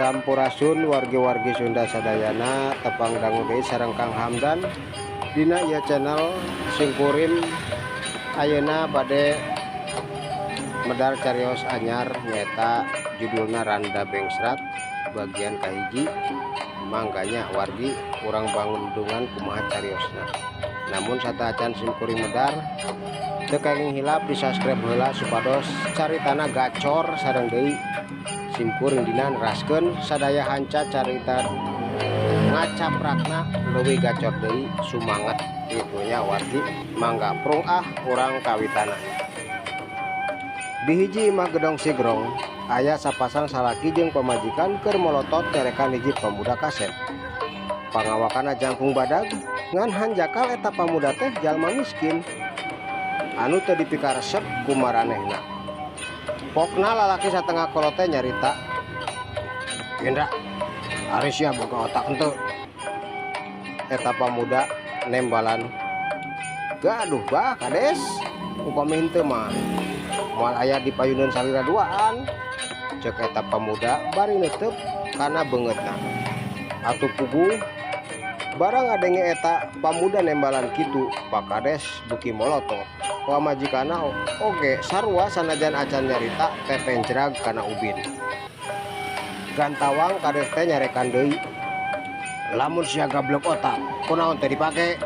Sampurasun wargi-wargi Sunda sadayana, tepang dangu deui sareng Kang Hamdan dina ieu channel. Simkuring ayeuna bade medar carios anyar, nyaeta judulna Randa Bengsrat bagian kahiji. Mangga nya wargi, urang bandungan kumaha cariosna. Namun sateuacan simkuring medar, teu kenging hilap di subscribe heula supados caritana gacor. Sareng deui simkuring dina neraskeun sadaya hanca carita ngacaprakna leuwih gacor deui, sumanget kitu nya wargi. Mangga prung ah, urang kawitana. Di hiji imah Gedong Sigrong aya sapasang salaki jeung pamajikan keur molotot nyarekan hiji pamuda kasep. Pangawakana jangkung badag, ngan hanjakal eta pamuda teh jalma miskin anu teu dipikaresep ku maranehna. Pokna lalaki satengah kolot teh nyarita, "Indra, ari sia boga otak henteu?" Eta pamuda nembalan, "Gaduh, Bah Kades, upami henteu mah moal aya di payuneun salira duaan," cek eta pamuda bari neuteup kana beungeutna. Atuh puguh barang ngadenge eta pamuda nembalan kitu, Pak Kades beuki molotot. Pamajikanna oge sarua, sanajan acan nyarita tetenjrag kana ubin. Gantawang kades teh nyarekan deui, "Lamun sia gablek otak, kunaon teu dipake?"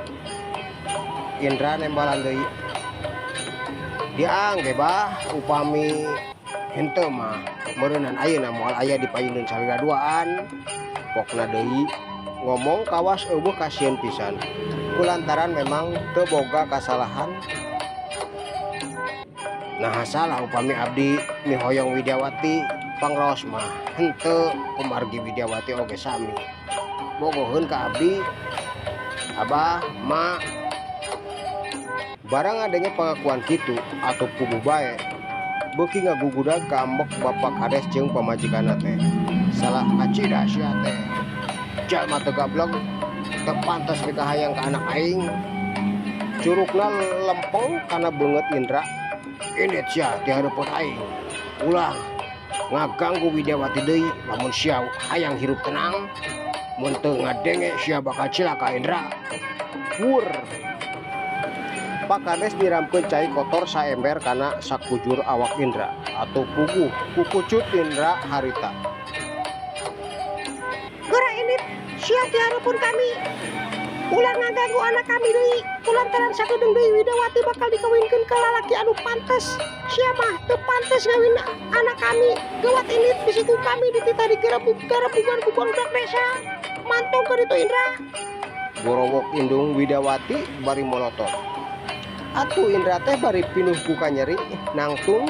Indra nembalan deui, "Diangge, Bah, upami henteu mah meureunan ayeuna moal aya di payuneun salira duaan." Pokna deui ngomong kawas euweuh kasieun pisan kulantaran memang teu boga kasalahan. "Nah, salah upami abdi mihoyong Widyawati? Pangraos mah henteu, kumargi Widyawati oge sami bogoheun ka abdi, Abah, Ma." Barang ngadenge pengakuan kitu, atuh puguh bae beuki ngagugudag kaambek Bapak Kades jeung pamajikanna teh. "Salah kacida sia teh, jalma teu gablek, teu pantes mikahayang ka anak aing," curukna lempeng kana beungeut Indra. "Indit sia ti hareupeun aing, ulah ngaganggu Widyawati deui lamun sia hayang hirup tenang. Mun teu ngadenge, sia bakal cilaka, Indra." Wur! Pak Kades nyiramkeun cai kotor saember kana sakujur awak Indra. Atuh puguh kukucut Indra harita. "Geura indit sia ti hareupeun kami. Ulah ngaganggu anak kami deui, kulantaran sakedeung deui Widawati bakal dikawinkeun ka lalaki anu pantes. Sia mah teu pantes ngawin anak kami. Geuwat indit, bisi ku kami dititah digerebug garebugan ku barudak desa. Mantong ka ditu, Indra." Gorowok indung Widawati bari molotot. Atuh Indra teh bari pinuh ku kanyeri nangtung,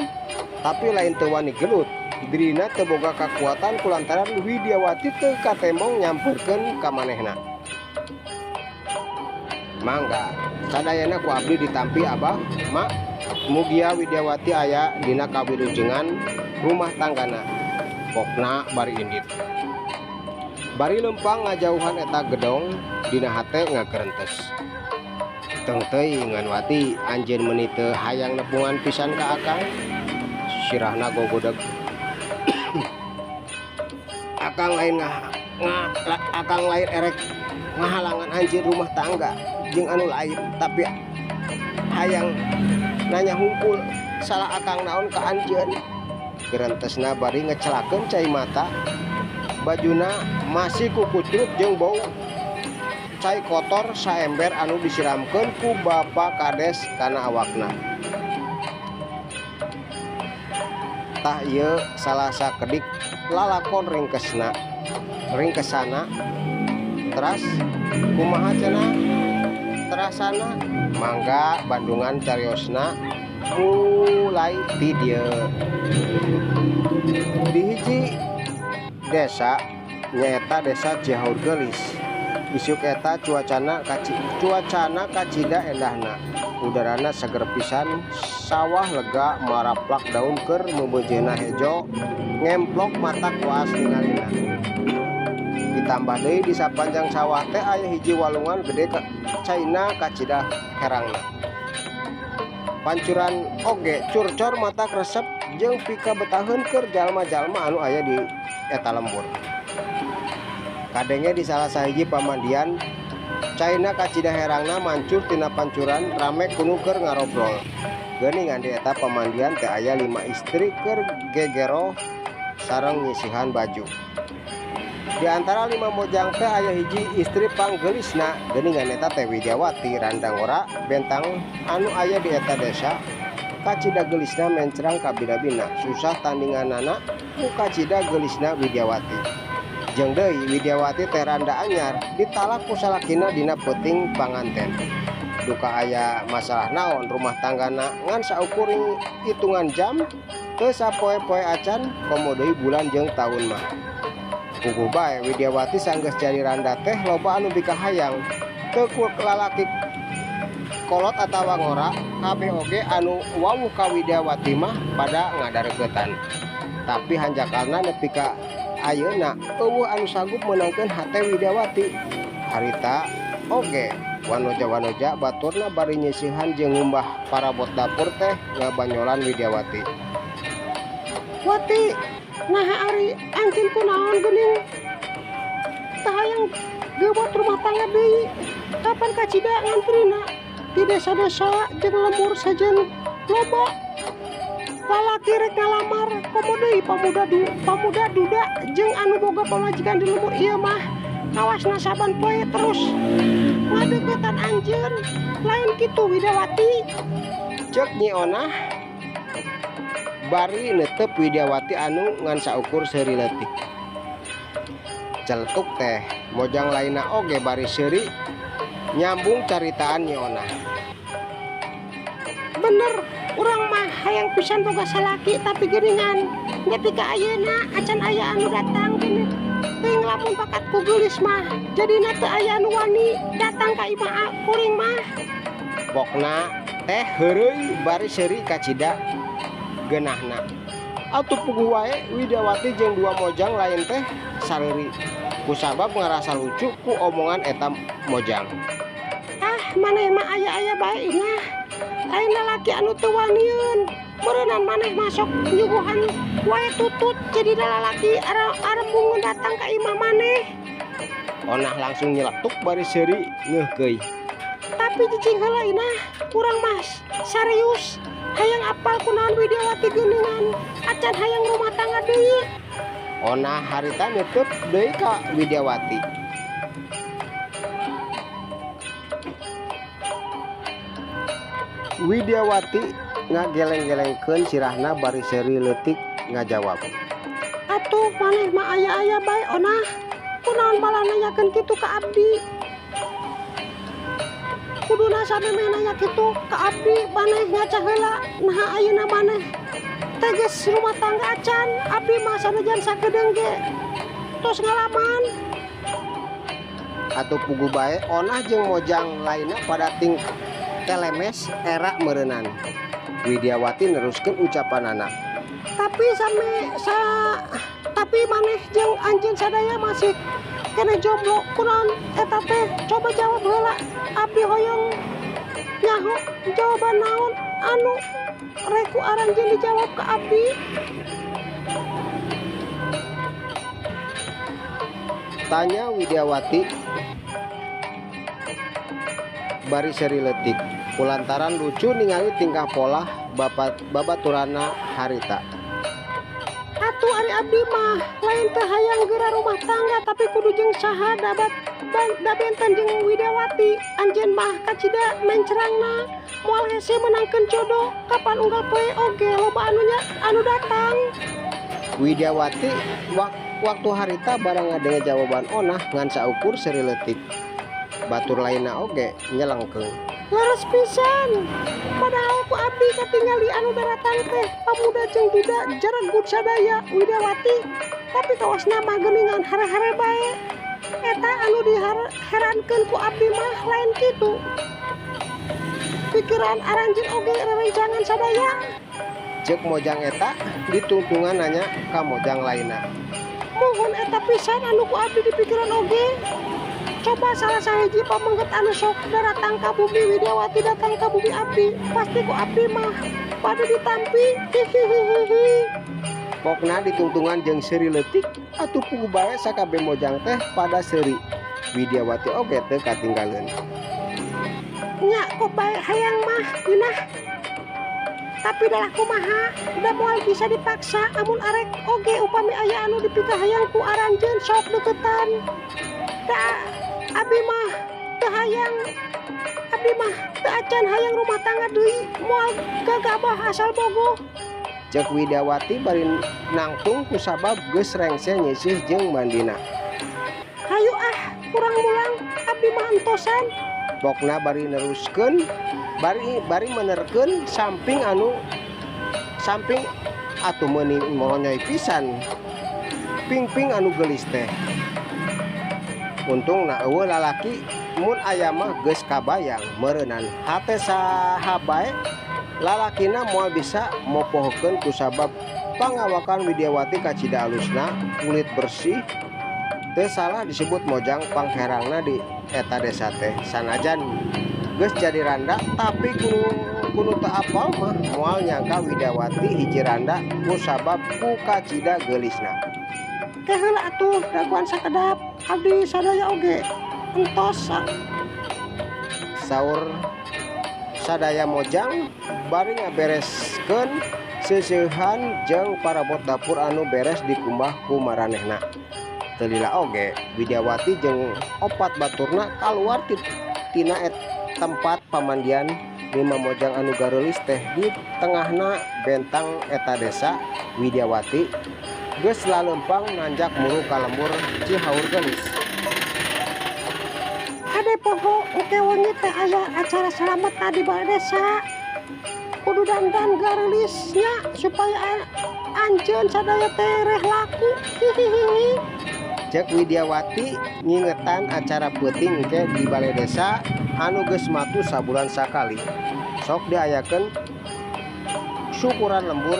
tapi lain teu wani gelut. Dirina teu boga kakuatan kulantaran Widyawati teu katembong nyamperkeun ka manehna. Mangga sadayana ku abdi ditampi, Abah, Mak. Mugia Widyawati aya dina kawilujengan rumah tanggana, pokna bari indit. Bari leumpang ngajauhan eta gedong, dina hate ngagerentes. "Teng teuing ngan Wati, anjeun meuni teu hayang nepungan pisan ka akang?" Sirahna gogodeg. "Akang lain ngah, ngah, akang lain erek ngahalangan anjeun rumah tangga jeung anu lain, tapi hayang nanya hungkul, salah akang naon ka anjeun?" Gerentesna bari ngecelakeun cai mata. Bajuna masih kukucrut jeung bau cai kotor saember anu disiramkeun ku Bapak Kades kana awakna. Tah, ieu salah sakedik lalakon ringkesna, ringkesana. Teras kumaha cenah terasana? Mangga bandungan cariosna mulai ti dieu. Di hiji desa, nyaeta Desa Cihaur Geulis, isuk eta cuacana kacida endahna. Udarana seger pisan, sawah lega maraplak daun keur meubeujeuhna hejo ngemplok, matak waas ningalina. Ditambah deui di sapanjang sawah teh aya hiji walungan gede, caina kacida herangna. Pancuran oge curcor, matak resep jeung pikabetaheun keur jalma-jalma anu aya di eta lembur. Kadenge di salah sahiji pamandian, caina kacida herangna mancur tina pancuran rame ku nu keur ngarobrol. Geuningan di eta pamandian teh aya 5 istri keur gegero sareng nyisihan baju. Di antara 5 mojang teh aya hiji istri panggeulisna, geuningan eta teh Widyawati randa ngora bentang anu aya di eta desa. Kacida geulisna mencrang kabina-bina, susah tandinganana ku kacida geulisna Widyawati. Jeung deui Widyawati teh randa anyar ditalak ku salakina dina peuting panganten. Duka aya masalah naon rumah tanggana ngan saukur hitungan jam teu sapoe-poe acan komo deui bulan jeung taun mah. Puguh bae Widyawati sanggeus jadi randa teh loba anu bikahayang teu ku lalaki kolot atawa ngora kabeh oge anu wawuh ka Widyawati mah pada ngadareketan. Tapi hanjakalna nepi ka ayeuna euweuh anu sanggup meunangkeun hate Widyawati. Harita oge wanoja-wanoja baturna bari nyisihan jeung ngumbah parabot dapur teh ngabanyolan Widyawati. Wati, naha ari anjeun kunaon geuning? Tah hayang gebot rumah tangga deui. Kapan kacida ngantrina? Di desa-desa jeung lembur sejen loba lalaki rek ngalamar komo deui pamuda duda jeung anu boga pamajikan di lembur ieu mah kawasna saban poe terus ngadeuketan anjeun. Lain kitu Widyawati. Ceuk Nyi Onah bari neuteup Widyawati anu ngan saukur seuri leutik. Celetuk teh mojang lainna oge bari seuri nyambung caritaan Nyi Onah. Bener, urang mah hayang pisan boga salaki tapi geuningan nepi ka ayeuna acan aya anu datang geuning. Teuing lamun bakat ku geulis mah jadina teu aya anu wani datang ka imah kuring mah. Pokna teh heureuy bari seuri kacida geunahna. Atuh puguh wae Widyawati jeung dua mojang lain teh sareuri kusabab ngarasa lucu ku omongan eta mojang. Ah, maneh mah aya-aya bae inah. Lain lalaki anu teu waniun. Meureunnan maneh masuk nyuguhan wae tutut jadi lalaki arembungeun datang ka imah maneh. Onah langsung nyeletuk bari seuri ngeuhkeuy. Tapi cicing heula inah, urang mah serius. Hayang apal kunaon Widyawati geuningan, acan hayang rumah tangga deui. Onah harita neuteub deui ka Widyawati. Widyawati ngageleng-gelengkeun sirahna bari seuri leutik ngajawab. Atuh maneh mah aya-aya bae Onah. Kunaon malah nanyakeun kitu ka abdi? Kuduna samemeh nanya kitu ka abdi maneh ngaca heula naha ayeuna maneh teges rumah tangga acan. Abdi mah sanajan sakedeung ge tos ngalaman. Atuh puguh bae Onah jeung mojang lainna pada ting telemes era meureunan. Widyawati neruskeun ucapanana. Tapi same sa tapi maneh jeung anjeun sadaya masih keneh jomblo kunaon eta teh? Coba jawab heula. Abdi hoyong nyaho jawaban naon anu reku aranjeun dijawab ka abdi. Tanya Widyawati bari seuri leutik kulantaran lucu ningali tingkah polah babaturana harita. Atuh ari abdi mah lain teh hayang geura rumah tangga tapi kudu jeung saha da benten jeung Widyawati. Anjeun mah kacida mencrangna moal hese meunangkeun jodoh kapan unggal poe oge loba anunya anu datang. Widyawati waktu harita barang ngadenge jawaban Onah ngan saukur seuri leutik. Batur lainna oge nyelengkeung. Leres pisan. Padahal ku abdi katingali anu daratang teh pamuda jeung duda jaregut sadaya Widyawati. Tapi kawasna mah geuningan hare-hare bae. Eta anu diherankeun ku abdi mah lain kitu. Pikiran aranjeun oge rerencangan sadaya. Ceuk mojang eta ditungtungan nanya ka mojang lainna. Mohon eta pisan anu ku abdi dipikiran oge. Coba salah sahiji pamengket anu sok daratang ka bumi Widyawati datang ka bumi abdi, pasti ku abdi mah pada ditampi. Hihihihi. Pokna ditungtungan jeung seuri leutik atuh puguh bae sakabeh mojang teh pada seuri. Widyawati oge teu katinggaleun. Nya kok bae hayang mah geunah. Tapi dalah kumaha, da moal bisa dipaksa amun arek oge upami aya anu dipikahayang ku aranjeun sok deketan. Da abi mah teu hayang, abdi mah teu acan hayang rumah tangga deui, moal gagabah asal bogoh. Cek Widyawati bari nangtung kusabab geus rengse nyisih jeung mandina. Hayu ah, kurang mulang, abdi mah entosan. Pokna bari neruskeun bari bari menerkeun samping anu samping atuh meuni moronyoy pisan. Pingping anu geulis teh. Untungna euweuh lalaki mun aya mah geus kabayang meureunan hate saha bae lalakina moal bisa mopohokeun kusabab pangawakan Widyawati kacida alusna, kulit bersih, teu salah disebut mojang pangherangna di eta desa teh. Sanajan geus jadi randa tapi ku nu teu apal mah moal nyangka Widyawati hiji randa kusabab ku kacida geulisna. Ke heula atuh dagoan sakedap, abdi sadaya oge entos. Saur sadaya mojang bari ngabereskeun seuseuhan jeung parabot dapur anu beres dikumbah ku maranehna. Teu lila oge Widyawati jeung opat baturna kaluar tina tempat pamandian. Lima mojang anu gareulis teh di tengahna bentang eta desa. Widyawati geus laleumpang nanjak muru ka lembur Cihaur Geulis. Hade poho, engke wengi teh aya acara slametan di balai desa. Kudu dandan gareulis nya supaya anjeun sadaya tereh laku. Hihihi. Cek Widyawati ngingetan acara peuting engke di balai desa anu geus matu sabulan sakali. Sok diayakeun syukuran lembur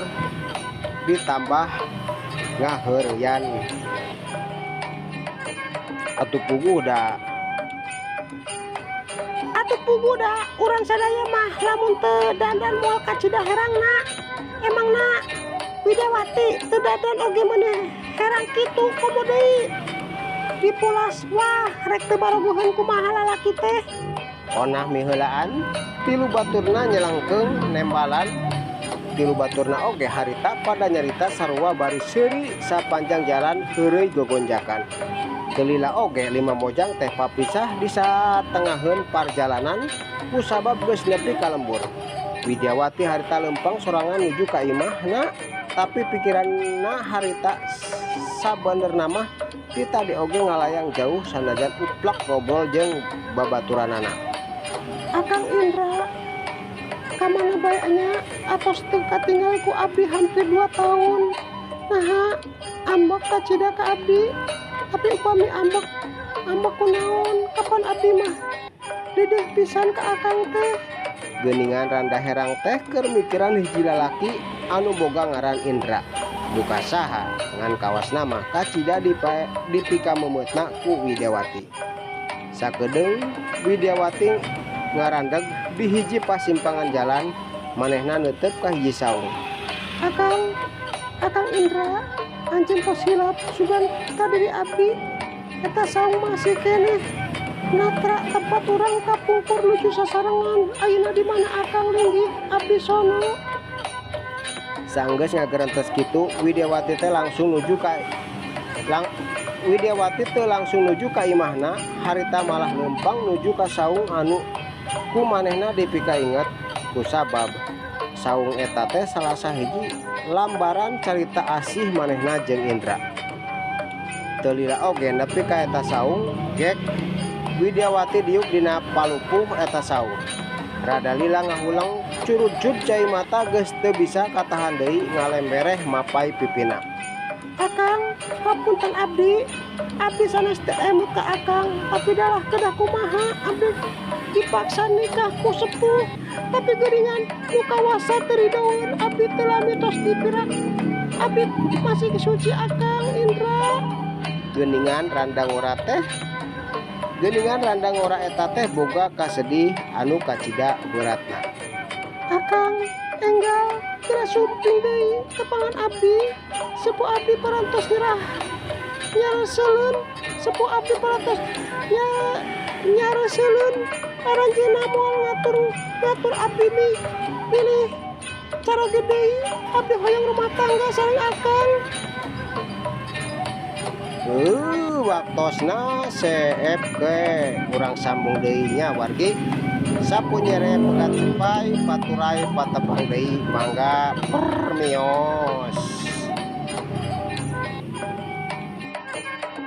ditambah ngaheureuyan. Atuh puguh da. Atuh puguh da urang sadaya mah lamun teu dandan moal kacida herangna. Emangna Widyawati teu dandan oge meuni herang kitu, komo deui dipulas, wah, rek teu barogoheun kumaha lalaki teh. Onah miheulaan tilu baturna nyelengkeung nembalan. Tilu baturna oge harita pada nyarita sarua bari seuri sapanjang jalan heureuy gogonjakan. Teu lila oge lima mojang teh papisah di satengaheun parjalanan kusabab geus nepi ka lembur. Widyawati harita leumpang sorangan nuju ka imahna, tapi pikiranna harita sabenerna mah ti tadi oge ngalayang jauh sanajan uplak ngobrol jeung babaturanana. Akang Indra kamana bae nya, atos teu katinggal ku abdi hampir 2 tahun. Naha ambek kacida ka abdi? Tapi upami ambek, ambek kunaon? Kapan abdi mah didih pisan ka akang teh. Geuningan randa herang teh keur mikiran hiji lalaki anu boga ngaran Indra. Duka saha ngan kawasna mah kacida dipikamemeutna ku Widyawati. Sakedeung Widyawati ngarandeg di hiji pasimpangan jalan, manehna neuteup ka hiji saung. Akang, Akang Indra, anjeun tos hilap sugan ka diri abdi. Eta saung masih keneh natra tempat urang kapungkur nuju sasarengan. Ayeuna di mana akang linggih, abdi sono? Sanggeus ngagerentes kitu, Widyawati teh langsung nuju ka lang Widyawati teh langsung nuju ka imahna, harita malah leumpang nuju ka saung anu ku manehna dipikainget kusabab saung eta teh salah sahiji lambaran carita asih manehna jeung Indra. Teu lila oge nepi ka eta saung, gek Widyawati diuk dina palupuh eta saung. Rada lila ngahuleng, curujud cai mata geus teu bisa katahan deui ngalembereh mapay pipina. Akang, hapunten abdi, abdi sanes teu emut ka akang, tapi dalah kedah kumaha, abdi dipaksa nikah ku sepuh, tapi geuningan nu kawasa teu ridoeun abdi teu lami tos dipirak. Abdi masih suci, Akang Indra. Geuningan randa ngora eta teh boga kasedih anu kacida beratna. Akang enggal. Geura sumping deui tepangan abdi. Sepuh abdi parantos nyerah nyareseleun. Sepuh abdi parantos nya nyareseleun. Aranjeunna moal ngatur ngatur abdi mi pilih caroge deui. Abdi hoyong rumah tangga sareng akang. Waktosna seep ke kurang sambung deui nya, wargi. Sapu nyere pegat supai paturai patepang deui. Mangga, permios.